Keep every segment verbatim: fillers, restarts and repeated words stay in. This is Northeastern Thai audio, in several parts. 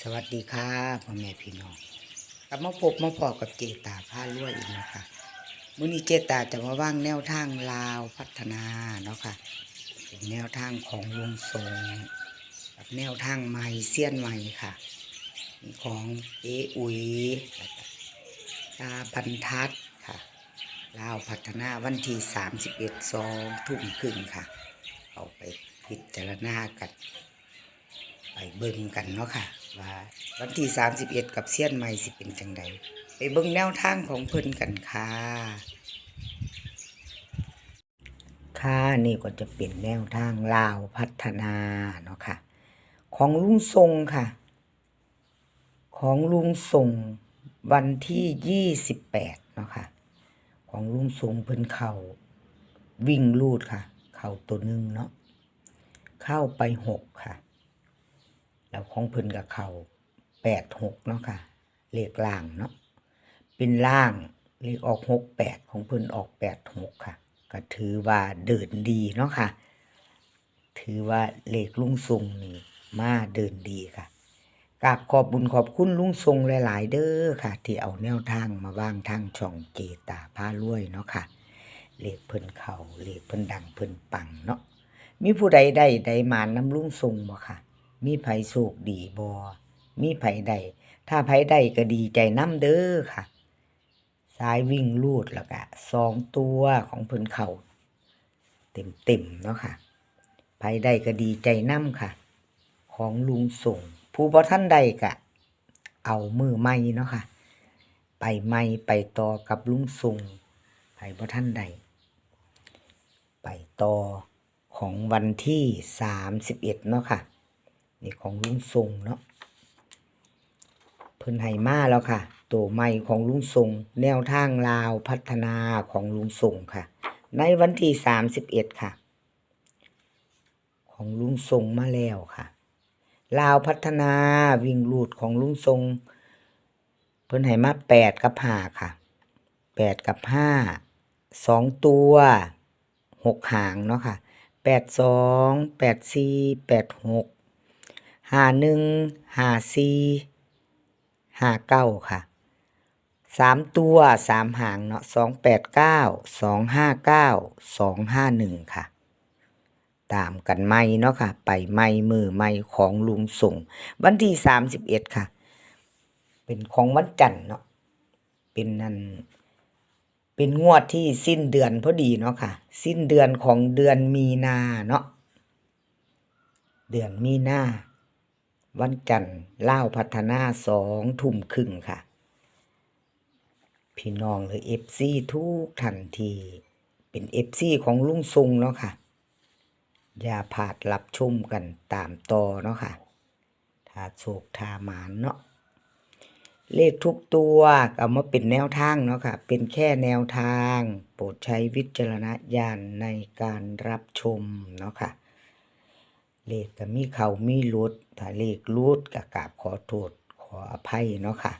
สวัสดีค่ะ พ่อแม่พี่น้อง กลับมาพบมาพ้อกับเจตาพารวยอีกนะคะ มื้อนี้เจตาจะมาวางแนวทางลาวพัฒนาเนาะค่ะ เป็นแนวทางของลุงทรง กับแนวทางใหม่เซียนใหม่ค่ะ มีของเจ๊อุ๋ย แล้วก็ตาบรรทัดค่ะ ลาวพัฒนาวันที่สามสิบเอ็ด สองทุ่มครึ่งค่ะ เอาไปพิจารณากัน ไปเบิ่งกันเนาะค่ะ ว่าวันที่สามสิบเอ็ดกับเซียนใหม่สิเป็นจั่งใด ไปเบิ่งแนวทางของเพิ่นกันค่ะ ค่ะ นี่ก็จะเป็นแนวทางลาวพัฒนาเนาะค่ะ ของลุงทรงค่ะ ของลุงทรงวันที่ยี่สิบแปดเนาะค่ะ ของลุงทรงเพิ่นเข้าวิ่งรูดค่ะ เข้าตัวหนึ่งเนาะ เข้าไปหกค่ะ แล้วของเพิ่นก็เข้าแปดหกเนาะค่ะ เลขล่างเนาะ เป็นล่าง เลขออกหกแปด ของเพิ่นออกแปดหกค่ะ ก็ถือว่าเดินดีเนาะค่ะ ถือว่าเลขลุงทรงนี่มาเดินดีค่ะ กราบขอบบุญขอบคุณลุงทรงหลายๆ เด้อค่ะ ที่เอาแนวทางมาวางทางช่องเจตาพารวยเนาะค่ะ เลขเพิ่นเข้า เลขเพิ่นดังเพิ่นปังเนาะ มีผู้ใดได้ได้หมานนำลุงทรงบ่ค่ะ มีไผโชคดีบ่ มีไผได้ ถ้าไผได้ก็ดีใจนำเด้อค่ะ สายวิ่งรูดแล้วก็สองตัวของเพิ่นเข้าเต็มๆเนาะค่ะ ไผได้ก็ดีใจนำค่ะ ของลุงทรง ผู้บ่ทันได้ก็เอามื้อใหม่เนาะค่ะ ไปใหม่ไปต่อกับลุงทรง ไผบ่ทันได้ ไปต่อของวันที่สามสิบเอ็ดเนาะค่ะ นี่ของลุงทรงเนาะ เพิ่นให้มาแล้วค่ะ ตัวใหม่ของลุงทรง แนวทางลาวพัฒนาของลุงทรงค่ะ ในวันที่สามสิบเอ็ดค่ะ ของลุงทรงมาแล้วค่ะ ลาวพัฒนาวิ่งรูดของลุงทรง เพิ่นให้มาแปดกับห้าค่ะ แปดกับห้า สองตัว หกหางเนาะค่ะ แปดสอง แปดสี่ แปดหก ห้าหนึ่ง ห้าสี่ ห้าเก้าค่ะ สามตัว สามหางเนาะ สองแปดเก้า สองห้าเก้า สองห้าหนึ่งค่ะ ตามกันใหม่เนาะค่ะ ไปใหม่มื้อใหม่ของลุงทรง วันที่สามสิบเอ็ดค่ะ เป็นของวันจันทร์เนาะ เป็นนั่น เป็นงวดที่สิ้นเดือนพอดีเนาะค่ะ สิ้นเดือนของเดือนมีนาเนาะ เดือนมีนา วันจันทร์ ลาวพัฒนา สองทุ่มครึ่งค่ะ พี่น้องหรือ เอฟซี ทุกท่านที่เป็น เอฟซี ของลุงทรงเนาะค่ะ อย่าพลาดรับชมกันตามต่อเนาะค่ะ ถ้าโชคถ้าหมานเนาะ เลขทุกตัวก็เอามาเป็นแนวทางเนาะค่ะ เป็นแค่แนวทาง โปรดใช้วิจารณญาณในการรับชมเนาะค่ะ เลขก็มีเข้ามีหลุด ถ้าเลขหลุดก็กราบขอโทษขออภัยเนาะค่ะ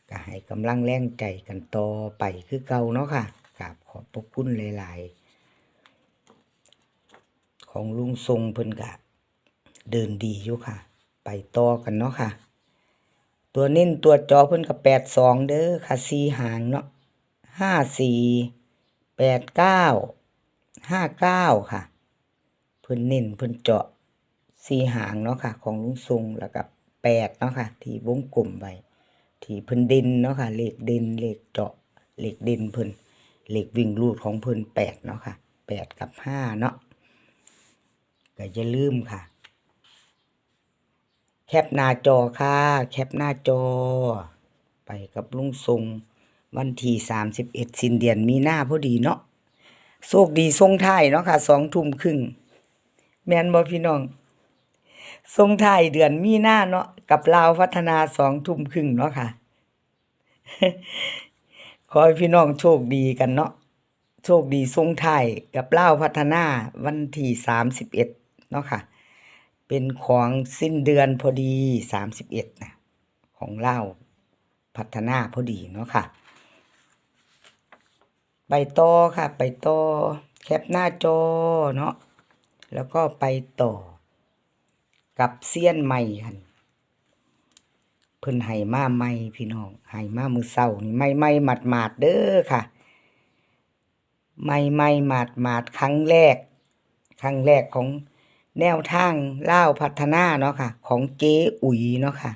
ก็ให้กำลังแรงใจกันต่อไปคือเก่าเนาะค่ะ กราบขอบพระคุณหลายๆ ของลุงทรงเพิ่นก็เดินดีอยู่ค่ะ ไปต่อกันเนาะค่ะ ตัวเน้นตัวเจาะเพิ่นก็แปดสองเด้อค่ะ สี่หางเนาะ ห้าสี่ แปดเก้า ห้าเก้าค่ะ เพิ่นเน้นเพิ่นเจาะสี่หางเนาะค่ะ ของลุงทรง แล้วก็แปดเนาะค่ะ ที่วงกลมไว้ ที่เพิ่นเด่นเนาะค่ะ เลขเด่น เลขเจาะ เลขเด่นเพิ่น เลขวิ่งรูดของเพิ่นแปดเนาะค่ะ แปดกับห้าเนาะ ก็อย่าลืมค่ะ แคปหน้าจอค่ะ แคปหน้าจอ ไปกับลุงทรง วันที่สามสิบเอ็ด สิ้นเดือนมีนาพอดีเนาะ โชคดีส่งท้ายเนาะค่ะ สองทุ่มครึ่ง แม่นบ่พี่น้อง ส่งท้ายเดือนมีนาเนาะ กับลาวพัฒนา สองทุ่มครึ่งเนาะค่ะ ขอให้พี่น้องโชคดีกันเนาะ โชคดีส่งท้ายกับลาวพัฒนาวันที่สามสิบเอ็ดเนาะค่ะ เป็นของสิ้นเดือนพอดี สามสิบเอ็ดนะ ของลาวพัฒนาพอดีเนาะค่ะ ไปต่อค่ะ ไปต่อ แคปหน้าจอเนาะ แล้วก็ไปต่อ กับเซียนใหม่หั่น เพิ่นให้มาใหม่พี่น้อง ให้มามื้อเช้านี่ ใหม่ๆหมาดๆเด้อค่ะ ใหม่ๆหมาดๆ ครั้งแรก ครั้งแรกของแนวทางลาวพัฒนาเนาะค่ะ ของเจ๊อุ๋ยเนาะค่ะ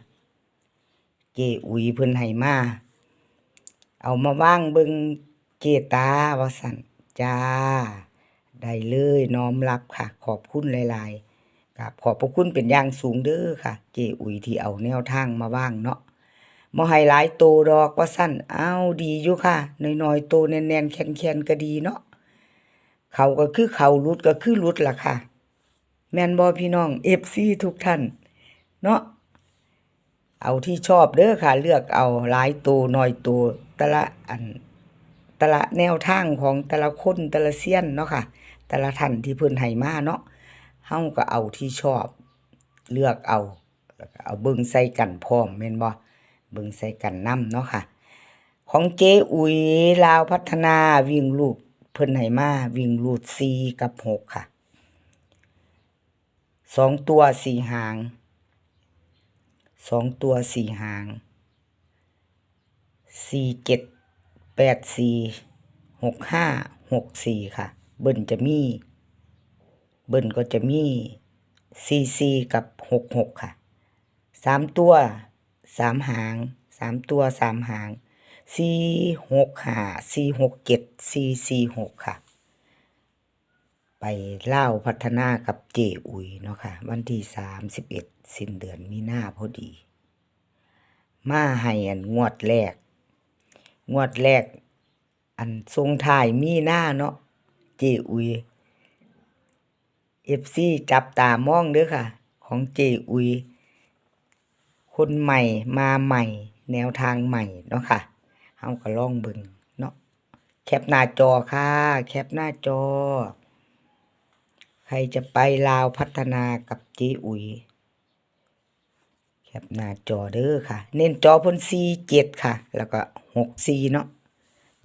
เจ๊อุ๋ยเพิ่นให้มา เอามาวางเบิ่งเจ๊ตา ว่าซั่น จ้า ได้เลย น้อมรับค่ะ ขอบคุณหลายๆ กราบขอบพระคุณเป็นอย่างสูงเด้อค่ะ เจ๊อุ๋ยที่เอาแนวทางมาวางเนาะ บ่ให้หลายโตดอก ว่าซั่น อ้าว ดีอยู่ค่ะ น้อยๆโต แน่นๆแคนๆก็ดีเนาะ เข้าก็คือเข้า หลุดก็คือหลุดล่ะค่ะ แม่นบ่พี่น้อง เอฟซี ทุกท่านเนาะ เอาที่ชอบเด้อค่ะ เลือกเอา หลายโต น้อยโต แต่ละอัน แต่ละแนวทางของแต่ละคน แต่ละเซียนเนาะค่ะ แต่ละท่านที่เพิ่นให้มาเนาะ เฮาก็เอาที่ชอบ เลือกเอา แล้วก็เอาเบิ่งใส่กันพร้อม แม่นบ่ เบิ่งใส่กันนำเนาะค่ะ ของเจ๊อุ๋ยลาวพัฒนา วิ่งรูด เพิ่นให้มาวิ่งรูดสี่กับหกค่ะ สองตัวสี่หาง สองตัวสี่หาง สี่เจ็ด แปดสี่ หกห้า หกสี่ค่ะ เบิ้ลจะมี เบิ้ลก็จะมี สี่สี่ กับ หกหกค่ะ สามตัวสามหาง สามตัวสามหาง สี่หกห้า สี่หกเจ็ด สี่สี่หกค่ะ ไปลาวพัฒนากับเจ๊อุ๋ยเนาะค่ะ วันที่สามสิบเอ็ด สิ้นเดือนมีนาพอดี มาให้อันงวดแรก งวดแรก อันส่งท้ายมีนาเนาะ เจ๊อุ๋ย เอฟซี จับตามองเด้อค่ะ ของเจ๊อุ๋ย คนใหม่มาใหม่ แนวทางใหม่เนาะค่ะ เฮาก็ลองเบิ่งเนาะ แคปหน้าจอค่ะ แคปหน้าจอ ใครจะไปลาวพัฒนากับเจ๊อุ๋ย แคปหน้าจอเด้อค่ะ เน้นเจาะเพิ่นสี่เจ็ดค่ะ แล้วก็หกสี่เนาะ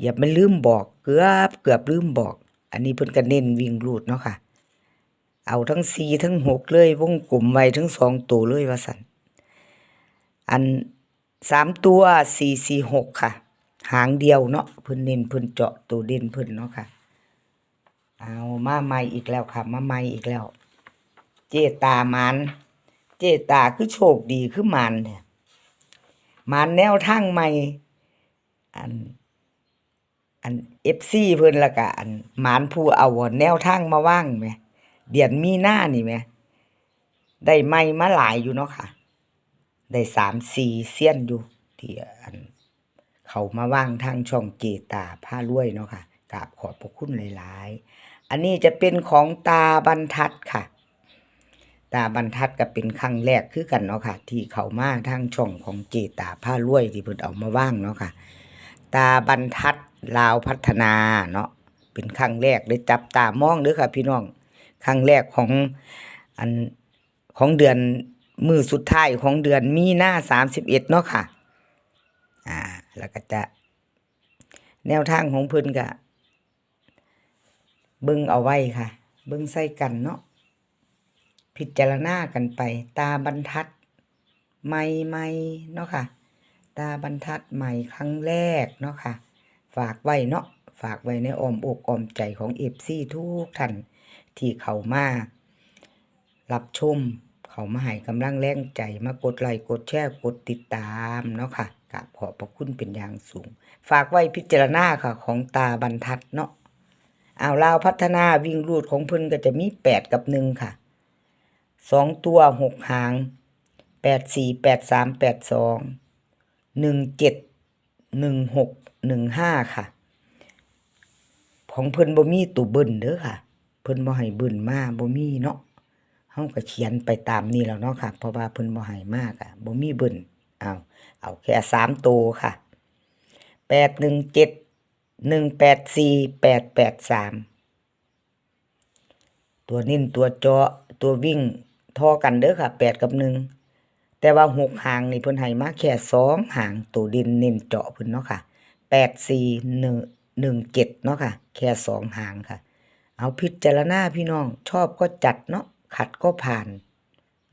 อย่าไปลืมบอก เกือบ เกือบลืมบอก อันนี้เพิ่นก็เน้นวิ่งรูดเนาะค่ะ เอาทั้งสี่ทั้งหกเลย วงกลมไว้ทั้งสองตัวเลยว่าซั่น อันสามตัว สี่สี่หกค่ะ หางเดียวเนาะ เพิ่นเน้นเพิ่นเจาะตัวเด่นเพิ่นเนาะค่ะ เอามาใหม่อีกแล้วค่ะ มาใหม่อีกแล้ว เจ๊ตาหมาน เจ๊ตาคือโชคดีคือหมานแท้ หมานแนวทางใหม่ อัน อัน เอฟซี เพิ่น แล้วก็อันหมานผู้เอาแนวทางมาวางแหม เดือนมีนานี่แหม ได้ใหม่มาหลายอยู่เนาะค่ะ ได้สามสี่เซียนอยู่ ที่อัน เขามาวางทางช่องเจ๊ตาพารวยเนาะค่ะ กราบขอบพระคุณหลายๆ อันนี้จะเป็นของตาบรรทัดค่ะ ตาบรรทัดก็เป็นครั้งแรกคือกันเนาะค่ะ ที่เขามาทางช่องของเจ๊ตาพารวยที่เพิ่นเอามาวางเนาะค่ะ ตาบรรทัดลาวพัฒนาเนาะ เป็นครั้งแรก ได้จับตามองเด้อค่ะพี่น้อง ครั้งแรกของอัน ของเดือน มื้อสุดท้ายของเดือนมีนา สามสิบเอ็ดเนาะค่ะ อ่า แล้วก็จะ แนวทางของเพิ่นก็ เบิ่งเอาไว้ค่ะ เบิ่งใส่กันเนาะ พิจารณากันไป ตาบรรทัด ใหม่ๆเนาะค่ะ ตาบรรทัดใหม่ครั้งแรกเนาะค่ะ ฝากไว้เนาะ ฝากไว้ในอ้อมอกอ้อมใจของ เอฟซี ทุกท่าน ที่เข้ามารับชม เข้ามาให้กำลังแรงใจ มากดไลค์ กดแชร์ กดติดตามเนาะค่ะ กราบขอบพระคุณเป็นอย่างสูง ฝากไว้พิจารณาค่ะ ของตาบรรทัดเนาะ เอาลาวพัฒนาวิ่งรูดของเพิ่นก็จะมีแปดกับหนึ่งค่ะ สองตัวหกหาง แปดสี่ แปดสาม แปดสอง หนึ่งเจ็ด หนึ่งหก หนึ่งห้าค่ะ ของเพิ่นบ่มีตัวเบิ้ลเด้อค่ะ เพิ่นบ่ให้เบิ้ลมา บ่มีเนาะ เฮาก็เขียนไปตามนี้แล้วเนาะค่ะ เพราะว่าเพิ่นบ่ให้มาก็บ่มีเบิ้ล เอา เอาแค่สามตัวค่ะ แปดหนึ่งเจ็ด หนึ่งแปดสี่ แปดแปดสาม ตัวเน้นตัวเจาะตัววิ่งท่อกันเด้อค่ะ แปดกับหนึ่ง แต่ว่าหกหางนี่เพิ่นให้มาแค่สองหาง ตัวเด่นเน้นเจาะเพิ่นเนาะค่ะ แปดสี่ หนึ่ง หนึ่งเจ็ด เนาะค่ะ แค่สองหางค่ะ เอาพิจารณาพี่น้อง ชอบก็จัดเนาะ ขัดก็ผ่าน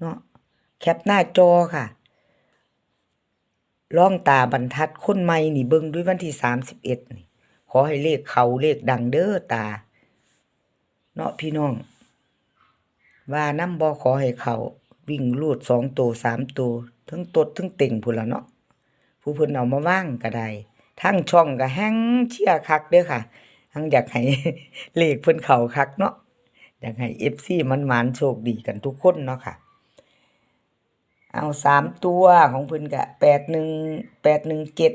เนาะ แคปหน้าจอค่ะ ลองตาบรรทัดคนใหม่นี่เบิ่งด้วยวันที่สามสิบเอ็ดนี่ ขอให้เลขเข้าเลขดังเด้อตา เนาะพี่น้อง ว่านำบ่ ขอให้เข้า วิ่งรูดสองตัวสามตัว ทั้งตดทั้งเต็งพู้นล่ะเนาะ ผู้เพิ่นเอามาวางก็ได้ ทางช่องก็แฮ่งเชียร์คักเด้อค่ะ ทั้งอยากให้ เลขเพิ่นเข้าคักเนาะ อยากให้เอฟซีหมานๆโชคดีกันทุกคนเนาะค่ะ เอาสามตัวของเพิ่นก็ แปดหนึ่ง แปดหนึ่งเจ็ด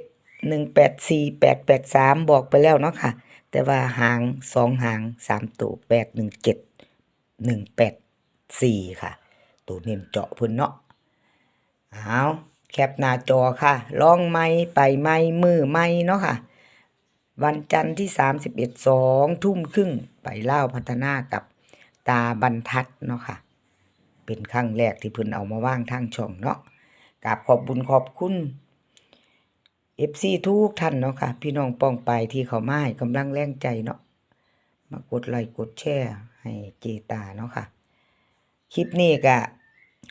หนึ่งแปดสี่ แปดแปดสาม บอกไปแล้วเนาะค่ะ แต่ว่าหาง สองหาง สามตัว แปดหนึ่งเจ็ด หนึ่งแปดสี่ ค่ะ ตัวเน้นเจาะเพิ่นเนาะ เอา แคปหน้าจอค่ะ ลองใหม่ ไปใหม่ มื้อใหม่เนาะค่ะ วันจันทร์ที่สามสิบเอ็ด สองทุ่มครึ่ง ไปลาวพัฒนากับตาบรรทัดเนาะค่ะ เป็นครั้งแรกที่เพิ่นเอามาวางทางช่องเนาะ กราบขอบบุญขอบคุณ เอฟซีทุกท่านเนาะค่ะ พี่น้องป้องปายที่เข้ามาให้กำลังแรงใจเนาะ มากดไลค์กดแชร์ให้เจตาเนาะค่ะ คลิปนี้ก็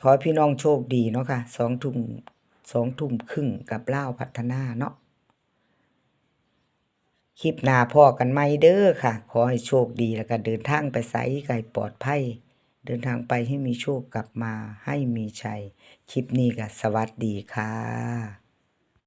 ขอให้พี่น้องโชคดีเนาะค่ะ สองทุ่ม สองทุ่มครึ่งกับลาวพัฒนาเนาะ คลิปหน้าพ้อกันใหม่เด้อค่ะ ขอให้โชคดีแล้วก็เดินทางไปไสก็ให้ปลอดภัย เดินทางไปให้มีโชค กลับมาให้มีชัย คลิปนี้ก็สวัสดีค่ะ